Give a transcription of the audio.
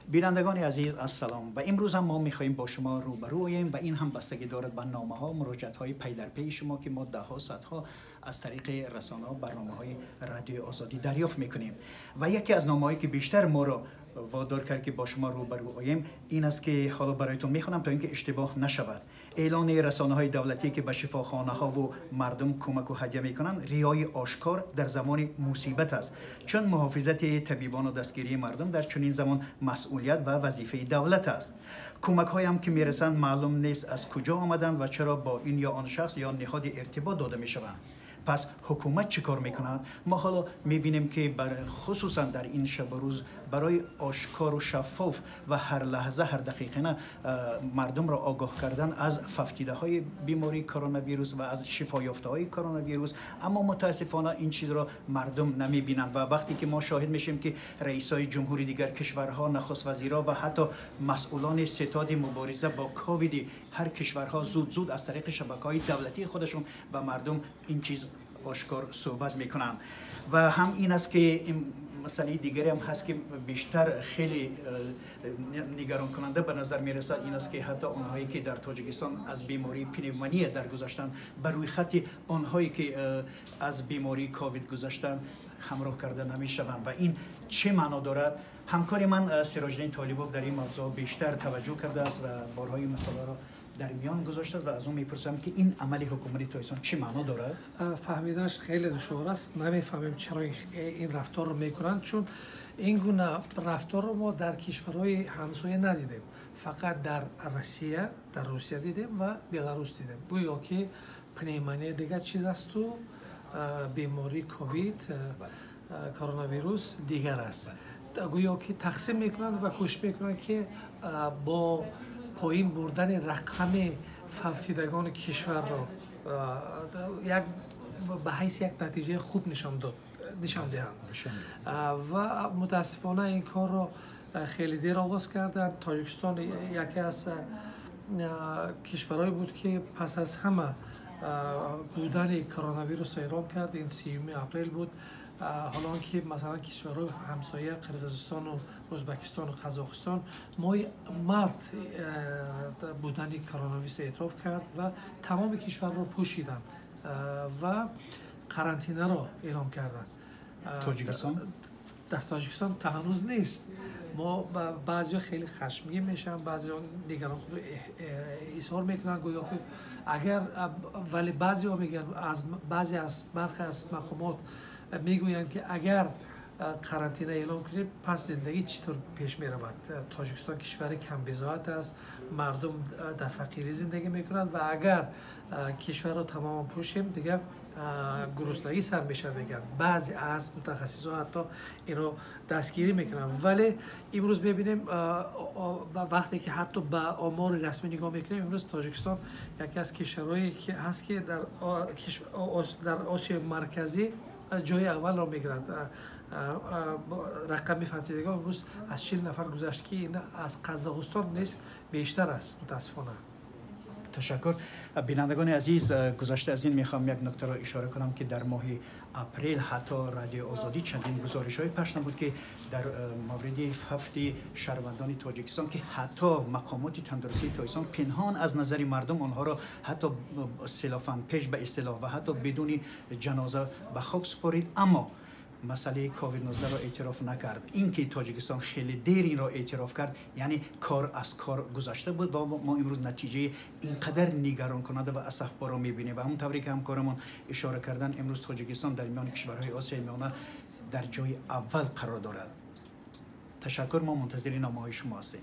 Бинандагони азиз, ассалом. Ва имрӯз ҳам мо мехоҳем бо шумо рӯбарӯ оем ва ин ҳам бастагӣ дорад ба номаҳо, муроҷиатҳои пай дар пайи шумо, ки мо даҳҳо, садҳо аз тариқи расонаҳо, барномаҳои Радиои Озодӣ дарёфт мекунем. Ва яке аз номаҳое, ки бештар моро водор кард, ки бо шумо рӯбарӯ оем, ин аст, ки ҳоло бароятон мехонам, то инки иштибоҳ нашавад. Эълони расонаҳои давлатӣ, ки ба шифохонаҳо ву мардум кӯмаку ҳадя мекунанд, риёи ошкор дар замони мусибат аст, чун муҳофизати табибону дастгирии мардум дар чунин замон масъулият ва вазифаи давлат аст. Кӯмакҳоям, ки мерасанд, маълум нест, аз куҷо омаданд ва чаро бо ин ё он шахс ё ниҳоди иртибот дода мешаванд. Пас ҳукумат чӣ кор мекунад? Мо ҳоло мебинем, ки хусусан дар ин шабу рӯз барои ошкору шаффоф ва ҳар лаҳза, ҳар дақиқана мардумро огоҳ кардан аз фавтидаҳои бемории коронавирус ва аз шифоёфтаҳои коронавирус, аммо мутаассифона ин чизро мардум намебинанд. Ва вақте ки мо шоҳид мешем, ки раисои ҷумҳури дигар кишварҳо, нахуствазирҳо ва ҳатто масъулони ситоди мубориза бо ковиди ҳар кишварҳо зуд зуд аз тариқи шабакаҳои давлатии худашон ба мардум ин чиз ошкор суҳбат мекунанд. Ва ҳам ин аст, ки масъалаи дигаре ҳам ҳаст, ки бештар хеле нигаронкунанда ба назар мерасад, ин аст, ки ҳатто онҳое, ки дар Тоҷикистон аз бемории пневмония даргузаштанд, ба рӯйхати онҳое, ки аз бемории ковид гузаштанд, ҳамроҳ карда намешаванд. Ва ин чӣ маъно дорад? Ҳамкори ман Сироҷиддин Толибов дар ин мавзӯъ бештар таваҷҷӯҳ кардааст ва борҳои масъаларо дар миён гузоштааст ва аз ӯ мепурсам, ки ин амали ҳукумати Тоҷикистон чӣ маъно дорад? Фаҳмиданаш хеле душвор аст. Намефаҳмем, чаро ин рафторро мекунанд, чун ин гуна рафторро мо дар кишварҳои ҳамсоя надидем, фақат дар Россия, дар Русия дидем ва Беларус дидем. Гӯё ки пневмония дигар чиз асту бемории ковид, коронавирус дигар аст. Гӯё ки тақсим мекунанд ва кӯшиш мекунанд, ки бо поин бурдани рақами фавтидагони кишварро як ба ҳайси як натиҷаи хуб нишон диҳанд. Ва мутаассифона ин корро хеле дер оғоз карданд. Тоҷикистон яке аз кишварҳое буд, ки пас аз ҳама будани коронавирусро эълон кард. Ин 30-уми апрел буд, ҳоло он ки масалан кишварҳои ҳамсоя, Қирғизистону Ӯзбекистону Қазоқистон, моҳи март будани коронавирусро эътироф кард ва тамоми кишварро пӯшиданд ва қарантинаро эълон карданд. Тоҷикистон? Дар Тоҷикистон то ҳанӯз нест. Мо баъзеҳо хеле хашмгин мешаванд, баъзеҳо нигарон худро изҳор мекунанд, гӯё ки агар, вале баъзеҳо мегӯянд, аз баъзе аз бархе аз мақомот мегӯянд, ки агар қарантина эълон кунем, пас зиндагӣ чӣ тавр пеш меравад? Тоҷикистон кишвари камбизоат аст, мардум дар фақирӣ зиндагӣ мекунанд ва агар кишварро тамоман пӯшем, дигар гуруснагӣ сар мешавад, мегӯянд. Баъзе аз мутахассисҳо ҳатто инро дастгирӣ мекунанд. Вале имрӯз мебинем, вақте ки ҳатто ба омори расмӣ нигоҳ мекунем, имрӯз Тоҷикистон яке аз кишварҳое ҳаст, ки дар Осиёи Марказӣ ҷои аввалро мегирад. Рақами фавтидагон имрӯз аз 40 нафар гузашт, ки ин аз Қазоқистон низ бештар аст, мутаассифона. Ташаккур. Бинандагони азиз, гузашта аз ин мехоҳам як нуктаро ишора кунам, ки дар моҳи апрел ҳатто Радиои Озодӣ чандин гузоришҳое пахш намуд, ки дар мавриди фавти шаҳрвандони Тоҷикистон, ки ҳатто мақомоти тандурустии Тоҷикистон пинҳон аз назари мардум онҳоро ҳатто селофанпеш ба истилоҳ ва ҳатто бидуни ҷаноза ба хок супорид, аммо масъалаи ковид-19-ро эътироф накард. Ин ки Тоҷикистон хеле дер инро эътироф кард, яъне кор аз кор гузашта буд ва мо имрӯз натиҷаи ин қадар нигаронкунанда ва асафборро мебинем. Ва ҳамон тавре ки ҳамкорамон ишора карданд, имрӯз Тоҷикистон дар миёни кишварҳои Осиёи Миёна дар ҷои аввал қарор дорад. Ташаккур, мо мунтазири номаҳои шумо ҳастем.